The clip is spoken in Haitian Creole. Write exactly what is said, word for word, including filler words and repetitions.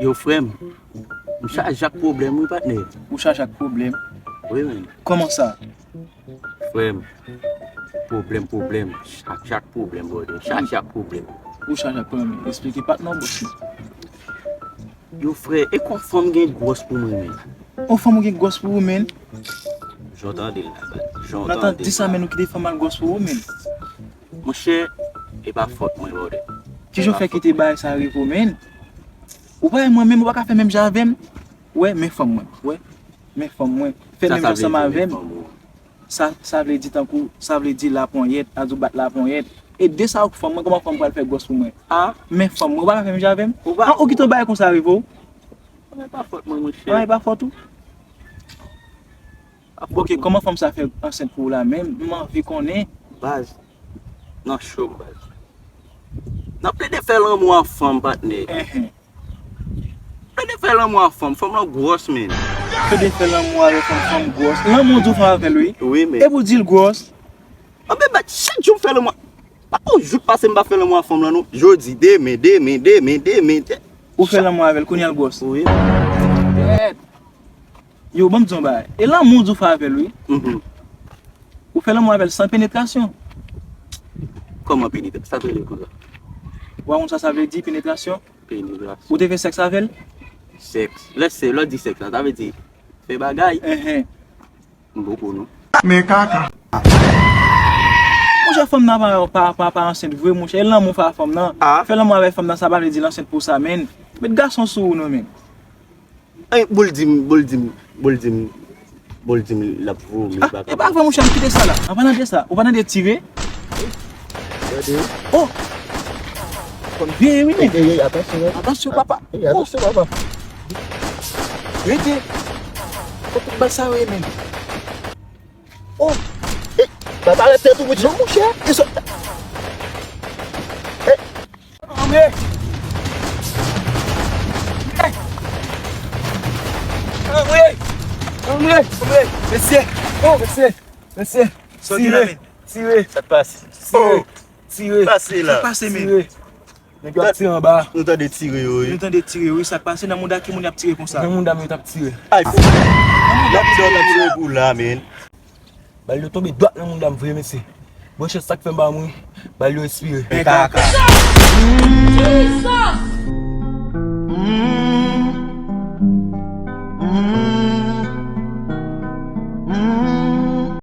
Yo, frè m, m chaje ak pwoblèm, wi, patnè. Ou chaje ak pwoblèm? Wi, men. Kòman sa? Frè m, pwoblèm, pwoblèm, chak, chak pwoblèm, brother. Chak, chak pwoblèm. Ou chaje ak pwoblèm? Eksplike patnè w, bòs. Yo, frè, e kon fanm gen gwòs pou mwen, men? On fanm ou gen gwòs pou ou, men? Jan w tande l la, bad. Jan w tande l la. Nan tan di sa, men, ou kite fanm al gwòs pou ou, men? Monchè, e pa fòt mwen, brother. Kijan w fè kite bagay sa rive w, men? Ou pa wè mwen menm, ou pa ka fè menm jan avè m? Wè, men fanm mwen, wè. Men fanm mwen. Fè menm jan ansanm avè m. Sa, sa vle di tankou, sa vle di laponyèt, a di w bat laponyèt. E de sa ou fanm mwen, kòman fanm pral fè gwòs pou mwen? A, men fanm mwen, ou pa ka fè menm jan avè m? Ou pa. An, ou kite yon bagay konsa rive w? An, e pa fòt mwen, monchè. An, e pa fòt ou? Ok, kòman fanm sa fè ansent pou ou la menm? M anvi konnen. Baz, nan cho, baz. Nan plede fè lanmou a fanm, patnè. Enhen. Plede fè lanmou a fanm, fanm lan gwòs, men. Plede fè lanmou avè fanm, fanm gwòs. Lanmou di w fè avè l, wi. Wi, men. Epi w di l gwòs. Anben, baz, chak jou m fè lanmou a, pa gon jou k pase m pa fè lanmou a fanm lan, non. Jodi, demen, demen, demen, demen. Ou fè lanmou avè l, kounye a l gwòs. Wi. Yo, ban m di yon bagay. E lanmou di w fè avè l, wi. Mhm. Ou fè lanmou avè l san penetrasyon. Kòman penetrasyon? Sa vle di konsa? Ou pa konn sa sa vle di, penetrasyon? Penetrasyon. Ou te fè sèks avè l? Sèks. Lè se, lè w di sèks la, sa vle di fè bagay. Enhen. M poko, non. Men kaka. Monchè, fanm nan pa, pa, pa, pa ansent vre, monchè. E lanmou fè a fanm nan. A. Fè lanmou avè fanm nan, sa pa vle di l ansent pou sa, men. Met gason sou ou, non, men. Ey, Boul di m, Boul di m, Boul di m, Boul di m l ap vomi, bagay. Ah, e pa vre, monchè, m kite sa la. An palan de sa, ou pa tande tire? Gade. Oh! Byen, wi, men. Ey, ey, ey, atansyon, ey. Atansyon, papa. Ey, atansyon, papa. Rete. Kote bal sa yo ye, men? Oh! Ey, papa, lè tèt ou, monchè. Non, monchè. E sa. Ey. Anmwe! Anmwe! Anmwe! Anmwe! Mesye! Oh, mesye! Mesye! Tire! Tire! Sa k pase? Tire! Tire! Pase la! Sa k pase, men? Tire! Nèg yo ap tire anba. Nou tande tire yo, wi. Nou tande tire, wi. Sa k pase? Nan mouda ki moun y ap tire konsa? Nan mouda m yo t ap tire. Ay, fou. Nan mouda m yo t ap tire pou la, men. Bal yo tonbe dwat nan mouda m vre, mesye. Bon, chè, sa k fè m pa mouri, bal yo espire. Men kaka. Jesus!